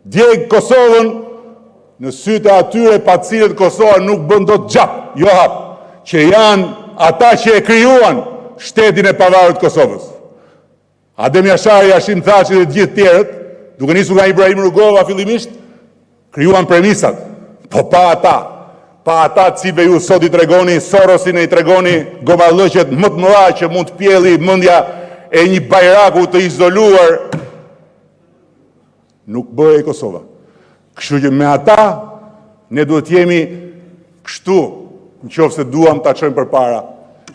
Djeg Kosovën në sytë e atyre pa të cilët Kosova nuk bën dot gjap, jo hap, që janë ata që e krijuan shtetin e pavarur të Kosovës. Adem Jashari, Hashim Thaçi dhe të gjithë të tjerët, duke nisur nga Ibrahim Rugova fillimisht, krijuan premisat, po pa ata, pa ata të cilëve ju sot i tregoni Sorosin e i tregoni gomarllëqet më të mëdha që mund të pjellë mendja e një bajraku të izoluar, nuk bëhej Kosova. Kështu që me ata ne duhet të jemi kështu, në qoftë se duam ta çojmë përpara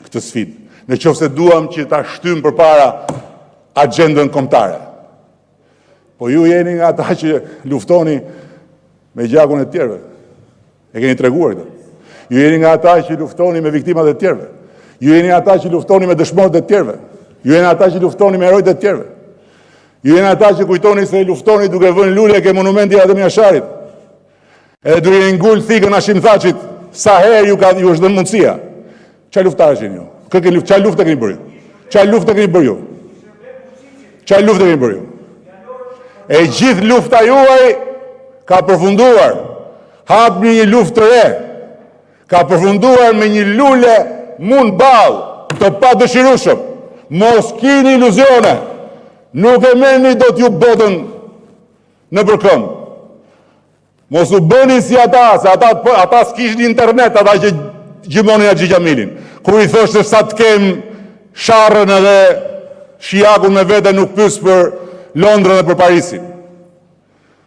këtë sfidë, në qoftë se duam që ta shtyjmë përpara axhendën kombëtare. Po ju jeni nga ata që luftoni me gjakun e të tjerëve. E keni treguar këtë. Ju jeni nga ata që luftoni me viktimat e të tjerëve. Ju jeni ata që luftoni me dëshmorët e të tjerëve. Ju jeni ata që luftoni me heronjtë e të tjerëve. Ju jeni ata që kujtoni se luftoni duke vënë lule ke monumenti i Adem Jasharit, edhe duke i ngul thikën Hashim Thaçit sa herë ju ka ju është dhënë mundësia. Çfarë luftëtarësh jeni ju? Kë keni çfarë lufte keni bërë ju? Çfarë lufte keni bërë ju? Çfarë lufte keni bërë ju? E gjithë lufta juaj ka përfunduar. Hapni një luftë të re. Ka përfunduar me një lule mu në ballë të padëshirueshëm. Mos kini iluzione. Nuk e merrni dot ju botën nëpër këmbë. Mos u bëni si ata, se ata ata s'kishin internet, ata që gjëmonin Haxhi Qamilin. Kur i thoshte sa të kem sharrën edhe shijakun me vete nuk pyes për Londrën dhe për Parisin.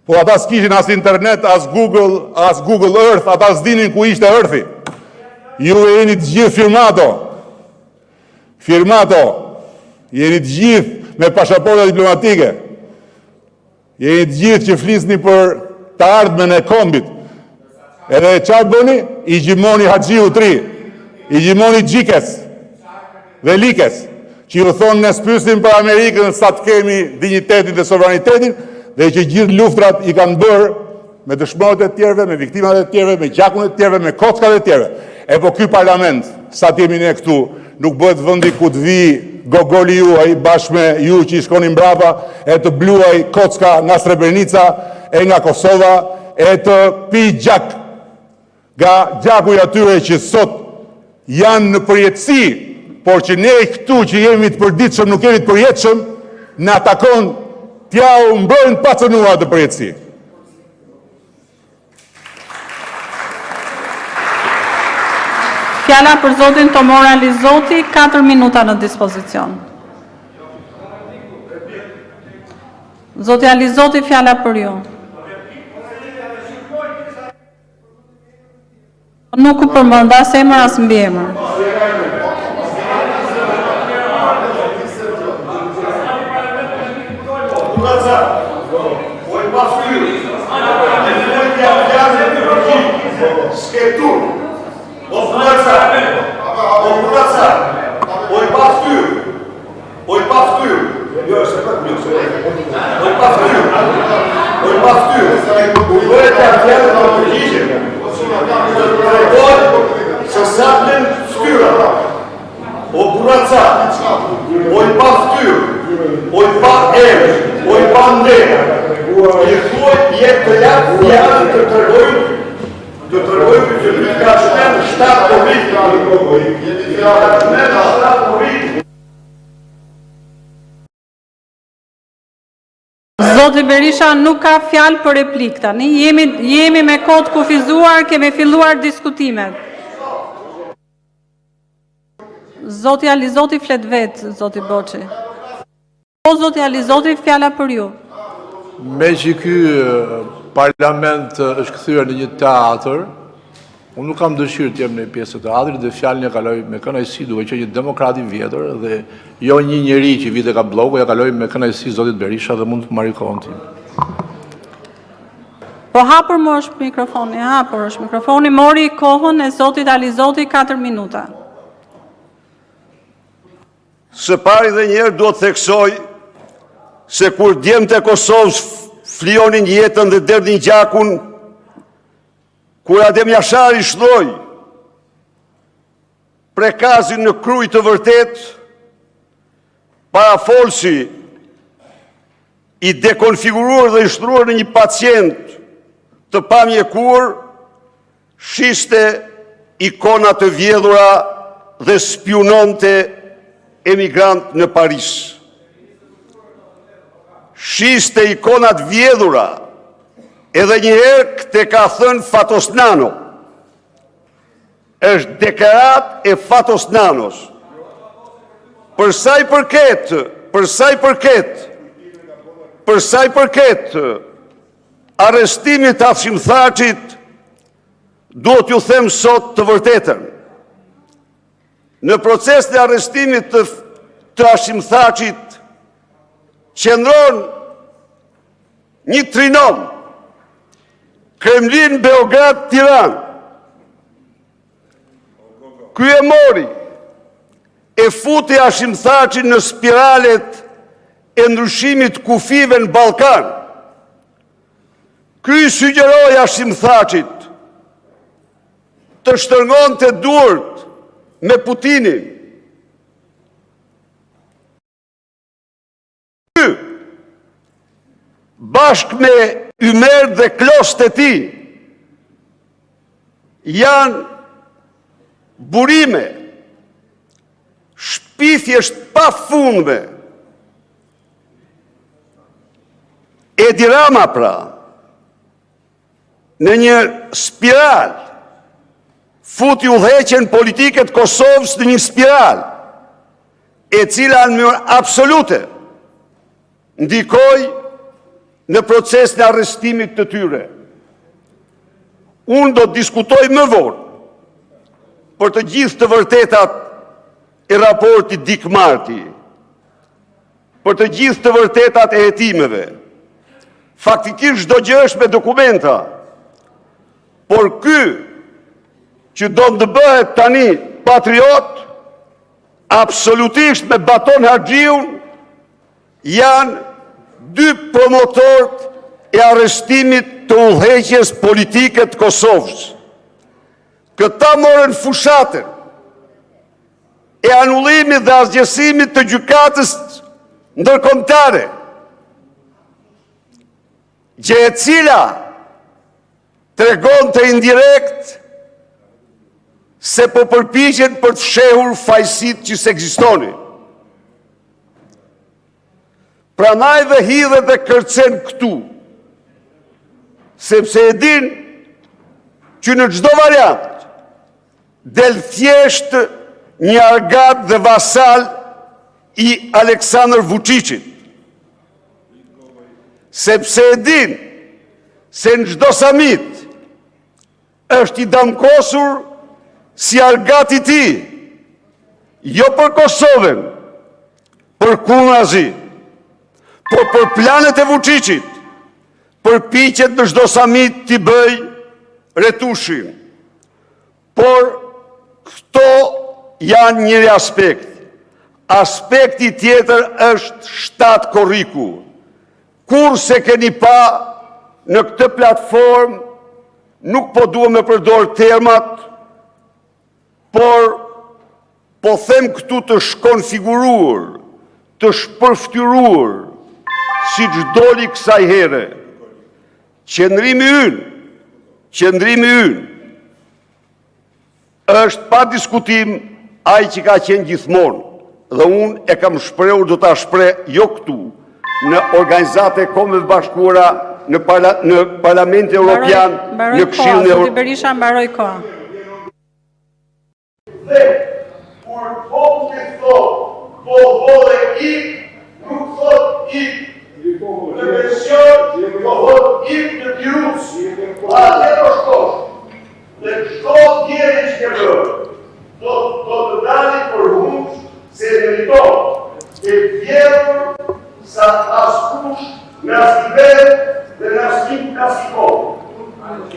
Po ata s'kishin as internet, as Google, as Google Earth, ata s'dinin ku ishte Earthi. Ju jeni të gjithë firmato. Firmato. Jeni të gjithë me pasaporta diplomatike. Jeni të gjithë që flisni për të ardhmen e kombit. Edhe çfarë bëni? I gjimoni Haxhiu tri, i gjimoni Xhikes dhe Likes, që ju thonë ne s'pyesim për Amerikën sa të kemi dinjitetin dhe sovranitetin, dhe që gjithë luftrat i kanë bërë me dëshmorët e tjerëve, me viktimat e tjerëve, me gjakun e tjerëve, me kockat e tjerëve. E po ky parlament, sa të jemi ne këtu, nuk bëhet vendi ku të vijë gogoli juaj bashkë me ju që i shkoni mbrapa e të bluaj kocka nga Srebrenica e nga Kosova e të pi gjak nga gjaku i atyre që sot janë në përjetësi, por që ne këtu që jemi të përditshëm nuk jemi të përjetshëm, na takon t'ja u mbrojmë pa cënuar atë përjetësi. Fjala për zotin Tomor Alizoti, 4 minuta në dispozicion. Zoti Alizoti, fjala për ju. Nuk u përmend as emër as mbiemër. O burraca, o i pa ftyrë, o i pa erë, o i pa nder, i thuaj jep të jap fjalën të tregojnë, të tregojnë që ty të ka çmend 7 korrik. Të ka çmend 7 korrik. Zoti Berisha nuk ka fjalë për replikë tani. Jemi jemi me kohë të kufizuar, kemi filluar diskutimet. Zoti Alizoti flet vetë, zoti Boçi. Po zoti Alizoti, fjala për ju. Me që ky parlament është kthyer në një teatr, unë nuk kam dëshirë të jem në pjesë të teatrit dhe fjalën e kaloj me kënaqësi duke qenë një demokrat i vjetër dhe jo një njeri që vite ka blloku, ja kaloj me kënaqësi zotit Berisha dhe mund të marrë kohën time. Po hapur më është mikrofoni, hapur është mikrofoni, mori kohën e zotit Alizoti 4 minuta. Së pari dhe njëherë dua të theksoj se kur djemtë e Kosovës flijonin jetën dhe derdhin gjakun, kur Adem Jashari shndroi Prekazin në Krujë të vërtetë, parafolësi I dekonfiguruar dhe i shtruar si një pacient i pamjekuar, shiste ikona të vjedhura dhe spiunonte emigrantët në Paris. Shiste ikona të vjedhura. Edhe një herë, këtë e ka thënë Fatos Nano. Është deklaratë e Fatos Nanos. Për sa i përket, për sa i përket, për sa i përket arrestimit të Hashim Thaçit, duhet t'ju them sot të vërtetën. Në procesin e arrestimit të, të Hashim Thaçit qëndron një trinom Kremlin, Beograd, Tiranë. Ky e mori, e futi Hashim Thaçin në spiralet e ndryshimit të kufijve në Ballkan. Ky i sugjeroi Hashim Thaçit të shtrëngonte duart me Putinin. Ky, bashkë me Ymerët dhe Klosët e tij, janë burime shpifjesh të pafundme. Edi Rama, pra, në një spiral, futi udhëheqjen politike të Kosovës në një spiral, e cila në mënyrë absolute ndikoi në procesin e arrestimit të tyre. Unë do të diskutoj më vonë për të gjithë të vërtetat e raportit Dick Marty, për të gjithë të vërtetat e hetimeve. Faktikisht çdo gjë është me dokumente, por ky që do të bëhet tani patriot, absolutisht me Baton Haxhiun janë dy promotorët e arrestimit të udhëheqjes politike të Kosovës. Këta morën fushatën e anullimit dhe asgjësimit të gjykatës ndërkombëtare, gjë e cila tregonte indirekt se po përpiqen për të fshehur fajësitë që s'ekzistonin. Prandaj dhe hidhet dhe kërcen këtu, sepse e din që në çdo variant del thjesht një argat dhe vasal i Aleksandër Vuçiçit, sepse e din se në çdo samit është i damkosur si argat i tij, jo për Kosovën, përkundrazi, por për planet e Vuçiçit, përpiqet në çdo samit t'i bëjë retushin. Por këto janë njëri aspekt. Aspekti tjetër është 7 korriku. Kurrë s'e keni pa në këtë platformë, nuk po dua me përdor termat, por po them këtu të shkonfiguruar, të shpërfytyruar, siç doli kësaj here. Qëndrimi ynë, qëndrimi ynë është pa diskutim ai që ka qenë gjithmonë dhe unë e kam shprehur, do ta shpreh jo këtu, në Organizatën e Kombeve të Bashkuara, në, parla, në Parlamentin Europian, në Këshillin Europian. Zoti Berisha, mbaroi koha. Dhe, kur populli thotë, boll boll e ik, nuk thotë ik në pension, po thotë ik në birucë, atje do shkosh. Dhe çdo vjedhje që ke bërë, do, do të dali për hundë se e meriton. Ke vjedhur sa askush në asnjë vend dhe në asnjë në asnjë kohë.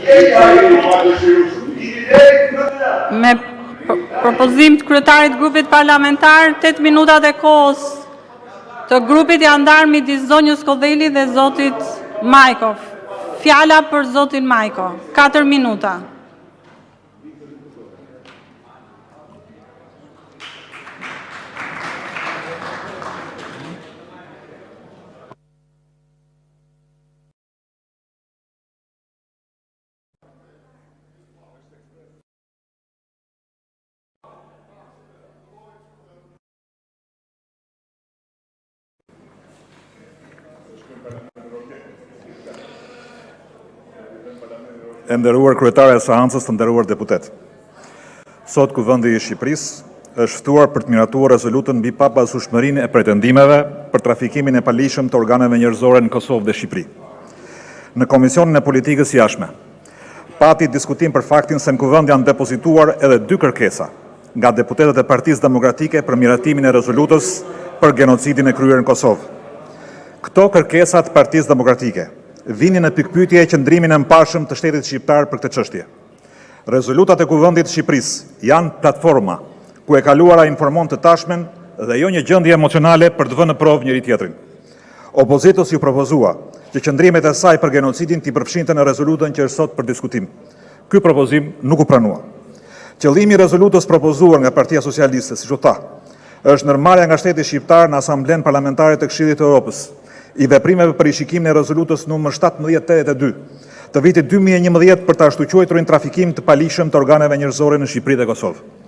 Je i hajdut, i nivelit më të lartë. Me propozim të kryetarit të grupit parlamentar, 8 minutat e kohës të grupit janë ndarë midis zonjës Kodheli dhe zotit Majko. Fjala për zotin Majko, 4 minuta. E nderuar kryetare e seancës, të nderuar deputetë. Sot Kuvendi i Shqipërisë është ftuar për të miratuar rezolutën mbi pabazueshmërinë e pretendimeve për trafikimin e paligjshëm të organeve njerëzore në Kosovë dhe Shqipëri. Në Komisionin e Politikës së Jashtme pati diskutim për faktin se në Kuvend janë depozituar edhe dy kërkesa nga deputetët e Partisë Demokratike për miratimin e rezolutës për gjenocidin e kryer në Kosovë. Këto kërkesa të Partisë Demokratike vinin në pikëpyetje qëndrimin e mëparshëm të shtetit shqiptar për këtë çështje. Rezolutat e Kuvendit të Shqipërisë janë platforma ku e kaluara informon të tashmen dhe jo një gjendje emocionale për të vënë në provë njëri-tjetrin. Opozitës iu propozua që qëndrimet e saj për gjenocidin t'i përfshinte në rezolutën që është sot për diskutim. Ky propozim nuk u pranua. Qëllimi i rezolutës së propozuar nga Partia Socialiste, siç u tha, është ndërmarrja nga shteti shqiptar në Asamblenë Parlamentare të Këshillit të Europës i veprimeve për rishikimin e rezolutës nr. 1782 të vitit 2011 për të ashtuquajturin trafikim të paligjshëm të organeve njerëzore në Shqipëri dhe Kosovë.